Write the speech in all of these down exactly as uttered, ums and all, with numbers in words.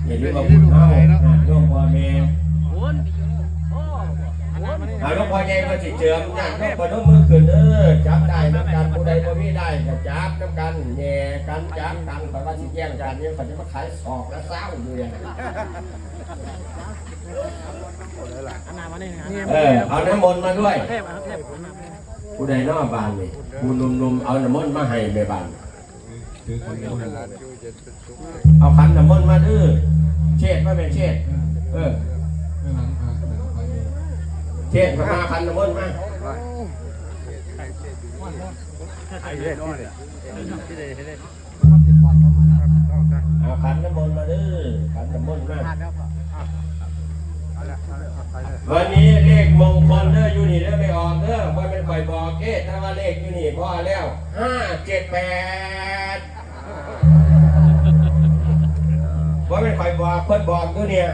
อย่าลืมว่าบุญเฮาญาติโยมพ่อแม่ เอาหลวงพ่อใหญ่มาสิเจิมญาติโยมประนมมือขึ้นเด้อ จับได้นำกัน ผู้ใดบ่มีได้ก็จับนำกัน แหย่กันจับกัน ข้อยว่าสิแย่งกันเนี่ย ข้อยจะมาขายศอกละซาวอยู่เนี่ย เออ เอาน้ำมนต์มาด้วย ผู้ใดน้อบานนี่ ผู้หนุ่มๆ เอาน้ำมนต์มาให้แม่บ้าน เอาขันน้ำมนต์มาเด้อ เชษมาแม่เชษ เออ เชษมาขันน้ำมนต์มา เอาขันน้ำมนต์มาเด้อ ขันน้ำมนต์มา วันนี้เลขมงคลเด้อ อยู่นี่เด้อ ไม่ออกเด้อ บ่แม่นข่อยบอกเด้ แต่ว่าเลขอยู่นี่พอแล้ว ห้าเจ็ดแปด บ่แม่นข่อยบอก เพิ่นบอกอยู่เนี่ย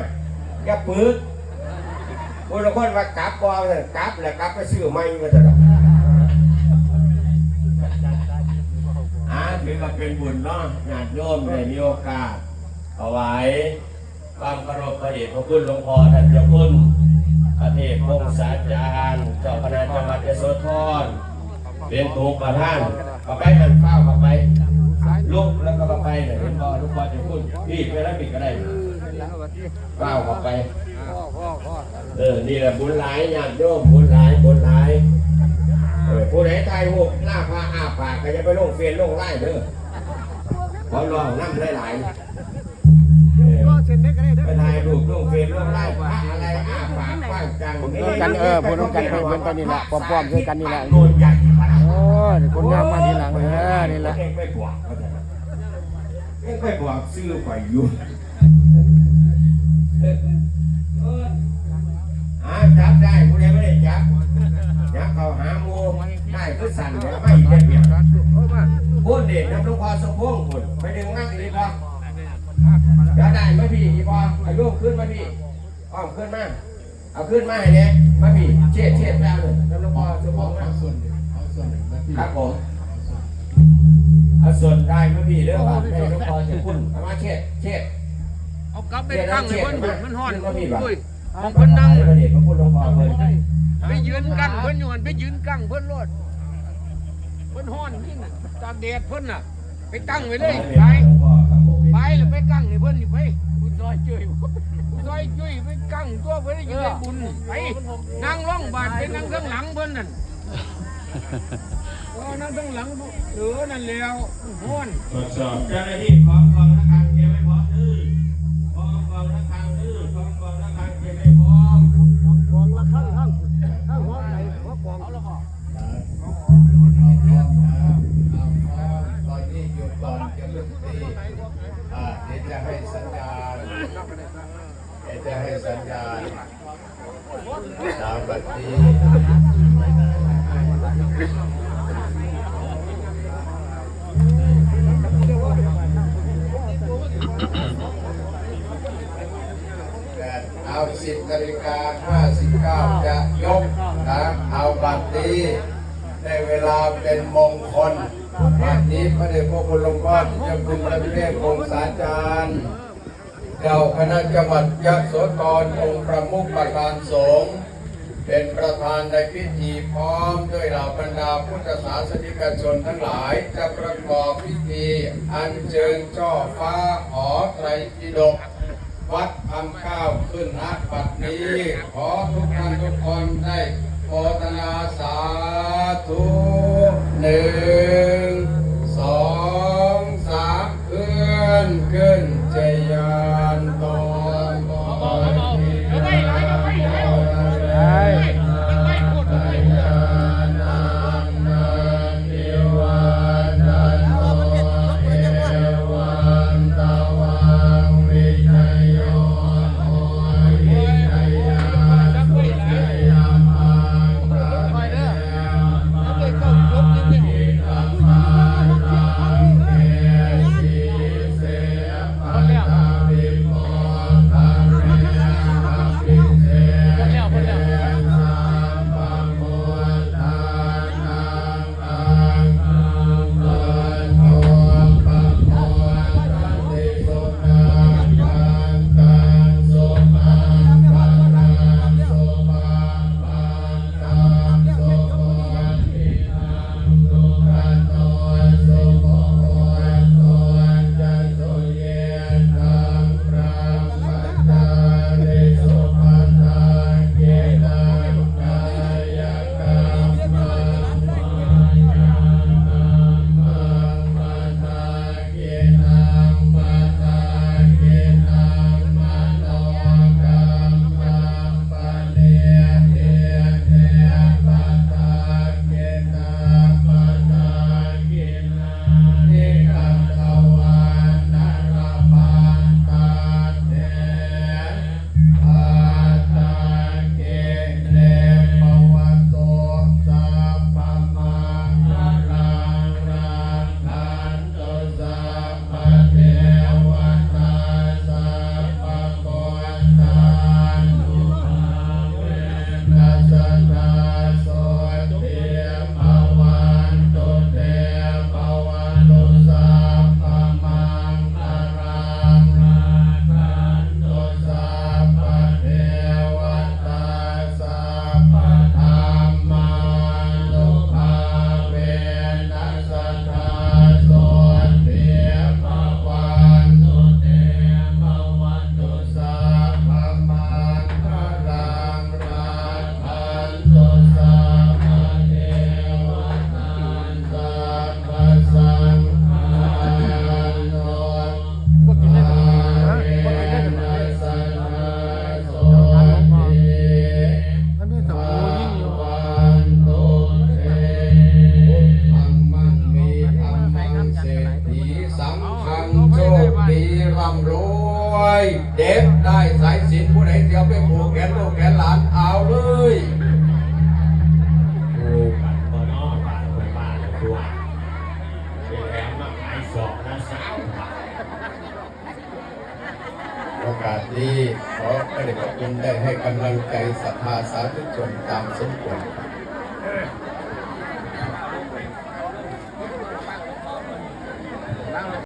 อย่าปึก ผู้ลางคนว่ากลับบ่ กลับแหละ กลับไปซื้อใหม่ว่าซั่นดอก อ่า ถือว่าเป็นบุญเนาะ ญาติโยมได้มีโอกาสถวายความเคารพพระเดชพระคุณหลวงพ่อท่านเจ้าคุณพระเทพพงศาจารย์ เจ้าคณะจังหวัดยโสธร เป็นตัวประธาน เข้าไปหั่นข้าวเข้าไป ลุกแล้วก็เข้าไปเนี่ย เห็นบ่ หลวงพ่อเจ้าคุณ พี่ไปแล้วพี่ก็ได้ ก้าวเข้าไป เออ นี่แหละบุญหลาย ญาติโยม บุญหลาย บุญหลาย เออ ผู้ใดถ่ายรูปหน้าพระอ้าปาก ก็อย่าไปลงเฟซลงไลน์เด้อ ขอร้องนำหลายๆ เออ ก็เซ็นได้ก็ได้เด้อ ไปถ่ายรูปลงเฟซลงไลน์ พระอะไรอ้าปากกว้างจัง พูดนำกัน เออ พูดนำกัน ไปเหมือนกันนี่แหละ ป้อมๆ คือกันนี่แหละ โดนใหญ่ขนาด เออ นี่คนงามมาทีหลัง เออ นี่แหละ เองไปบวกเขาเถอะนะ เองไปบวกชื่อข่อยอยู่ เออ อ่า จับได้ ผู้ใดบ่ได้จับ จับเข้าหาหมู่ ได้คือสั่นแล้ว ไม่ได้เปรียบ พูดเด็กนำหลวงพ่อสมพงษ์พูด ไปดึงมาอีกพอ จับได้มาพี่ อีพอ เอาโยกขึ้นมาพี่ อ้อมขึ้นมา เอาขึ้นมาให้แน่ มาพี่ เชษ เชษ ไปเอาเลยนำหลวงพ่อสมพงษ์มา เอาส่วนหนึ่ง เอาส่วนหนึ่งมาพี่ ครับผม เอาส่วนได้มาพี่เด้อ บาทได้หลวงพ่อเจ้าคุณ เอามาเชษ เชษ เอากลับไปตั้งให้เพิ่น มันฮ้อน อุ้ย ของเพิ่นนั่ง พระเดชพระคุณหลวงพ่อเพิ่น ไปยืนกั้งเพิ่นอยู่หั่น ไปยืนกั้งเพิ่นโลด เพิ่นฮ้อนนี่น่ะ ตากแดดเพิ่นน่ะ ไปตั้งไว้เลย ไป ไปแล้วไปกั้งให้เพิ่นนี่ไป ผู้ซอยจุ้ย ผู้ซอยจุ้ยไปกั้งตัวเพิ่นอยู่ในบุญ ไป นั่งลงบาดไปนั่งข้างหลังเพิ่นนั่น เออ นั่งข้างหลัง เออ นั่นแล้วฮ้อน ตรวจสอบเจ้าหน้าที่ของกองระฆังเตรียมให้พร้อมเด้อ ของกองระฆังเด้อ ของกองระฆังเตรียมให้พร้อม กองระฆังทาง ทางห้องไหน หัวกอง เอาพร้อมนะ เอาพร้อม ตอนนี้หยุดก่อน อย่าเพิ่งตี อ่า เดี๋ยวจะให้สัญญาณ เดี๋ยวจะให้สัญญาณ ตามบัดนี้ เอา สิบนาฬิกาห้าสิบเก้า จะยกนะ เอาบัดนี้ ในเวลาเป็นมงคล บัดนี้พระเดชพระคุณหลวงพ่อที่เจ้าคุณพระพิเทพวงศาจารย์ เจ้าคณะจังหวัดยโสธร องค์ประมุขประธานสงฆ์ เป็นประธานในพิธีพร้อมด้วยเหล่าบรรดาพุทธศาสนิกชนทั้งหลาย จะประกอบพิธีอัญเชิญช่อฟ้าหอไตรปิฎก วัดคำเก้าขึ้น ณ บัดนี้ ขอทุกท่านทุกคนได้โมทนาสาธุ หนึ่ง สอง สาม ขึ้น ขึ้น ชยานโต ขอให้มี คอยเด้อ มันเลยเก้าสิบหกนิดเดียว เด็กได้สายสิญจน์ผู้ใดเสียไปผูกแขนลูกแขนหลานเอาเลยผูกกันบ่นอบ้านคนบ้านตัวเป็นแถมมาขายสองนะสาวบาทโอกาสนี้ขอพระเดชพระคุณได้ให้กำลังใจศรัทธาสาธุชนตามสมควร